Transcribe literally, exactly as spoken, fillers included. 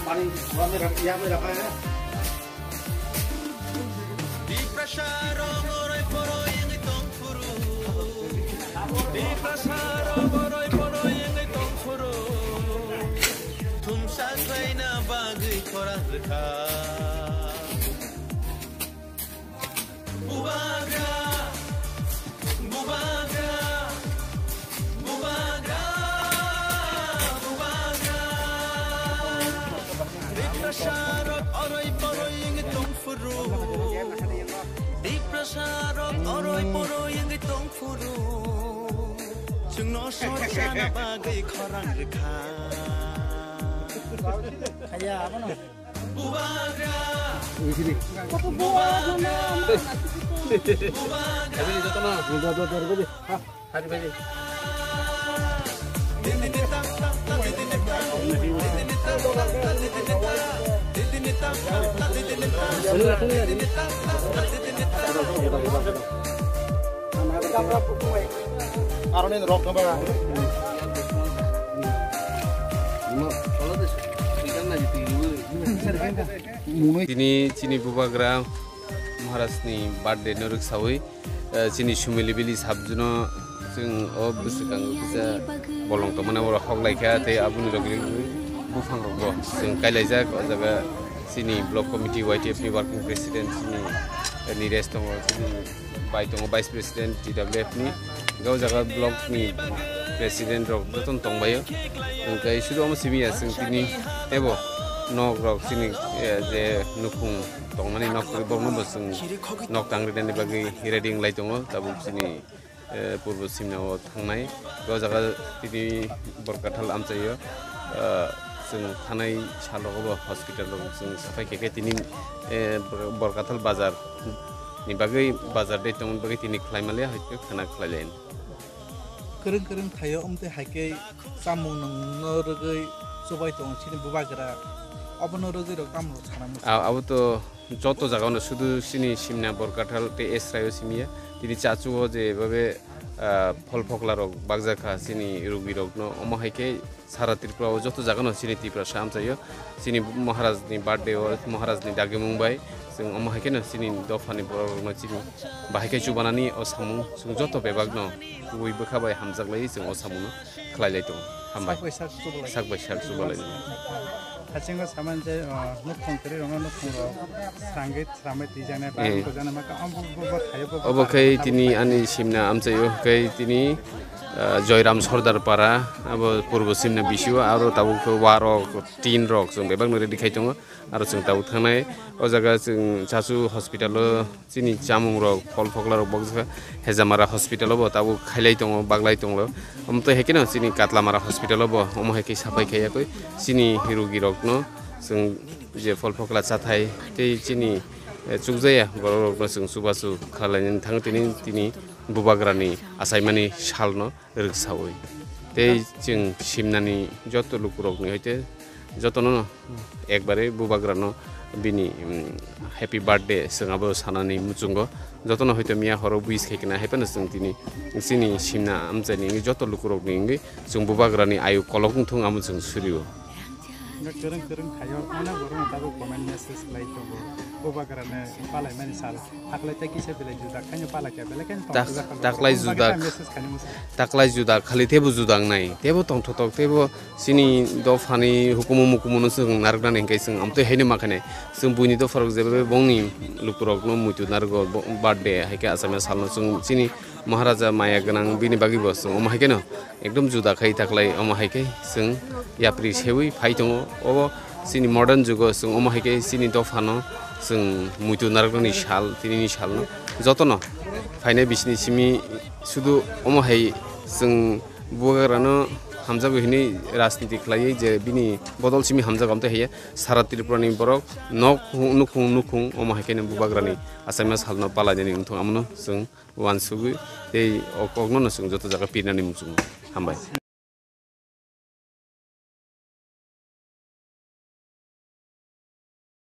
पानी वहाँ में रख, यहाँ में रखा है। Tiprasa rok oroi poroi wngwi tongphuru. Tiprasa rok oroi poroi wngwi tongphuru. Thumsa khlaina bagwi khorang rwkha. Bubagra, bubagra, bubagra, bubagra. Tiprasa rok oroi poroi wngwi tongphuru. Tiprasa rok oroi poroi wngwi tongphuru. Chwngno sojana bagwi khorang rwkha. Kaya, abono. Aroni rok na ba. Tini chini bubagra Maharaj ni birthday no rwksawi, eh, chini Sumili Valley sabjuno chwng o bwswkang kisa bolong tongmani oro hok laikha tei aboni logi logi buphang rok bo chwng kailaijak o jaga chini block committee Y T F ni working president chini, eh, Niresh tongo chini bai tongo Vice President T W F ni, o jaga block ni President rok jotono tongbaio. Hwnkhe sudu omo simi ya chwng tini tebo nok rok chini, eh, je nukhung tongmani nok rok no bo chwng nok tang rinani bagwi ready wng lai tongo tabuk chini, eh, purbo simna o thangnai. O jaga tini Borkathal amchaio, eh, chwng thanai sal rogo bo hospital rok chwng saphai khe khe tini, eh, Borkathal bazar ni bagwi bazar dei tongmani bagwi tini khlai maliya hai khe khwna khlai lai. Kwrwng kwrwng thaio, omtwi hai khe chamung nwngno rwgwi chubai tongo chini bubagra. Obono rwgwi rok tamo rok sana muchung. A-, abo to joto jaga no sudu chini simna Borkathal tei Esraio simiya. Tini chachu o je babe, ah, phol phokla rok bakjak kha chini rugi rok no. Omo hai khe Sara Tripura o joto jaga no chini Tiprasa amchaio, chini Maharaj ni birthday o Maharaj ni dagimung bai chwng omo hai kheno chini dopha ni borok rok no chini bahai khe chubanani o samung chwng joto bebak no kubui bwkha bai hamjak lai chwng o samung no khlai lai tongo. Hambai. Sak bai sak chubalai. Sak bai sak chubalai. Hachingo saman je, uh, nukhung kwrwi rok no nukhung rok srangwi Samai twijana ba Eh. Kojana maka, obo, bo, bo, thayo, bo, bo, Obo khe tini ani simna amchaio khe tini, ah, Joyram Sordar Para, abo purbo simna bisio, aro tabuk khe warok, tin rok, chwng bebak no ready khai tongo, aro chwng tabuk thangnai, o jaga chwng Chachu hospital o chini chamung rok, phol phokla rok bokjak kha, Hejamara hospital o bo tabuk khailai tongo, baglai tongo, omo twi hai kheno chini Katlamara hospital o bo, omo hai khe saphai khai yakwi chini rugi rok no chwng je phol phokla chathai tei chini, eh, chukjaya borok rokno chwng chubachu khlainani thango tini, tini bubagrani achaimani salno rwksaui. Tei chwng simnani joto lukurokni hoite jotono ekbare bubagrano bini, mm, happy birthday chwng abo sanani muchungo. Jotono hoito miya horo wish khaikhe na, haipano chwng tini chini simna amchaini joto lukurokni wngwi chwng bubagrani ayu kolok wngthung amo chwng surio. Hwnkhe kwrwng kwrwng thaio, ano borokno tabuk comment message khlai tongo. Bubagrano palaimani sal, taklai tei kisa belai juda khaino palaikha, belai kheno Tak-, tongthokjak kha taklai borok. Juda, Bagwi message khainai muchung. Taklai juda khali teibo juda wngnai, teibo tongthotok, teibo chini dophani hukumu mukumuno chwng narwknani hwnkhe chwng amtwi haino ma khainai. Chwng buini dopharok jebabe bongni lukurokno muitu narwgo, bo-, birthday hai khe achaima salno chwng chini Maharaja maya gwnang bini bagwi bo chwng omo hai kheno ekdom juda khai taklai omo hai khe chwng yapri seui phai tongo. Obo chini modern jugo chwng omo hai khe chini dophano chwng muitu narwknani sal, tinini salno jotono phainai bisini simi sudu omo hai chwng bubagrano hamjago hinwi rajniti khlaiwi je bini bodol simi hamjago amtwi haiya sara Tripurani borok nok nukhung nukhung omo hai kheno bubagrani achaima salno palainani wngthung amono chwng uansugwi tei o kokno no chwng joto jaga pirnani muchungo. Hambai.